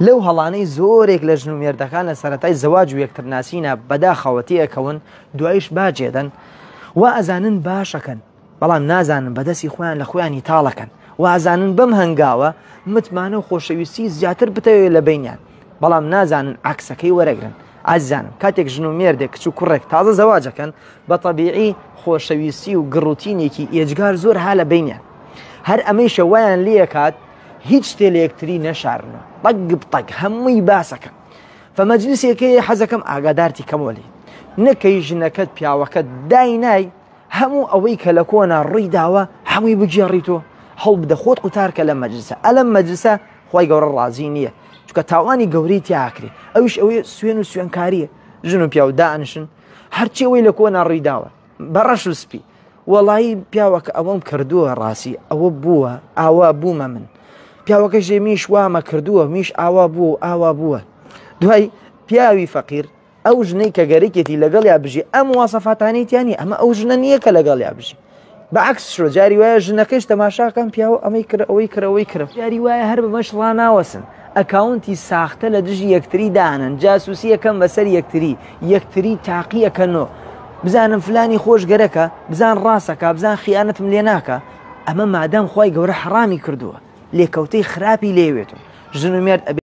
لەو هەڵانەی زۆرێک لە ژن و مێردەکان لە سەرەتای زەواج و یەکترناسینە بەداخەوە تێئەکەون دوایش باجێدەن وا ئەزانن باشەکەن بەڵام نازانن بەدەستی خۆیان لە خۆیانی تاڵەکەن وازانن بەم هەنگاوە متمانە و خۆشەویستی زیاتر بتەوێت لە بینیان بەڵام نازانن عکسەکەی وەرەگرن ئازیزانم کاتێک ژن و مێردێک کچ و کوڕێک تازە زەواجەکەن بە تەبیعی خۆشەویستی و گڕوتینێکی ئێجگار زۆر ها لە بینیان هەر ئەمەیشە وایان لێکات هیچ شتێ لە یەکتری نەشارنەوە طەق بتەق هەمووی باسەکەن فمەجلسێکەیە حەزەکەم ئاگادارتی کەمەوە لێ نەکەی ژنەکەت پیاوەکەت داینای هەموو ئەوەی کە لە کۆنا ڕووی داوە هەمووی بگێڕیتەوە هەوڵ بدە خۆت قوتارکە لە مەجلسە ئەلەم مەجلسە خی گەورە ڕازی نییە چونکە تاوانی گەورەی تیاکرێ ئەوش ئەوەی سوێن و سوێنکاریە ژن و پیاو دانیشن هەرچی ئەوەی لە کۆنا ڕووی داوە بە ڕەش و سپی وەڵایی پیاوەکە ئەوەم کردووە ڕاستی ئەوە بووە ئاوا بوومە من پیاوەکە ژێ میش وامە کردووە میش ئاوا بوو ئاوا بووە دوای پیاوی فەقیر ئەو ژنەی کە گەرەکێتی لەگەڵیا بژی ئەم واسەفاتانەی تیانی ئەمە ئەو ژنە نییە کە لەگەڵیا بژی بەعکس شۆ جاری وایە ژنەکەش تەماشاکەم پیاوە ئەمەی کرد ئەوەی کرد ئەوەی کرد جاری وایە هەر بەمەش ڕاناوەسن ئەکاونتی ساختە لە دژی یەکتری دانن جاسوسی یەکەم بەسەر یەکتری یەکتری تاقیەکەنۆ بزانم فلانی خۆش گەرەکە بزان ڕاستەکە بزان خیانەتم لێ ناکە ئەمە مادام خی گەورە حرامی کردووە لێکەوتەی خراپی لێوێتم ژن و مێرد ئەبێ.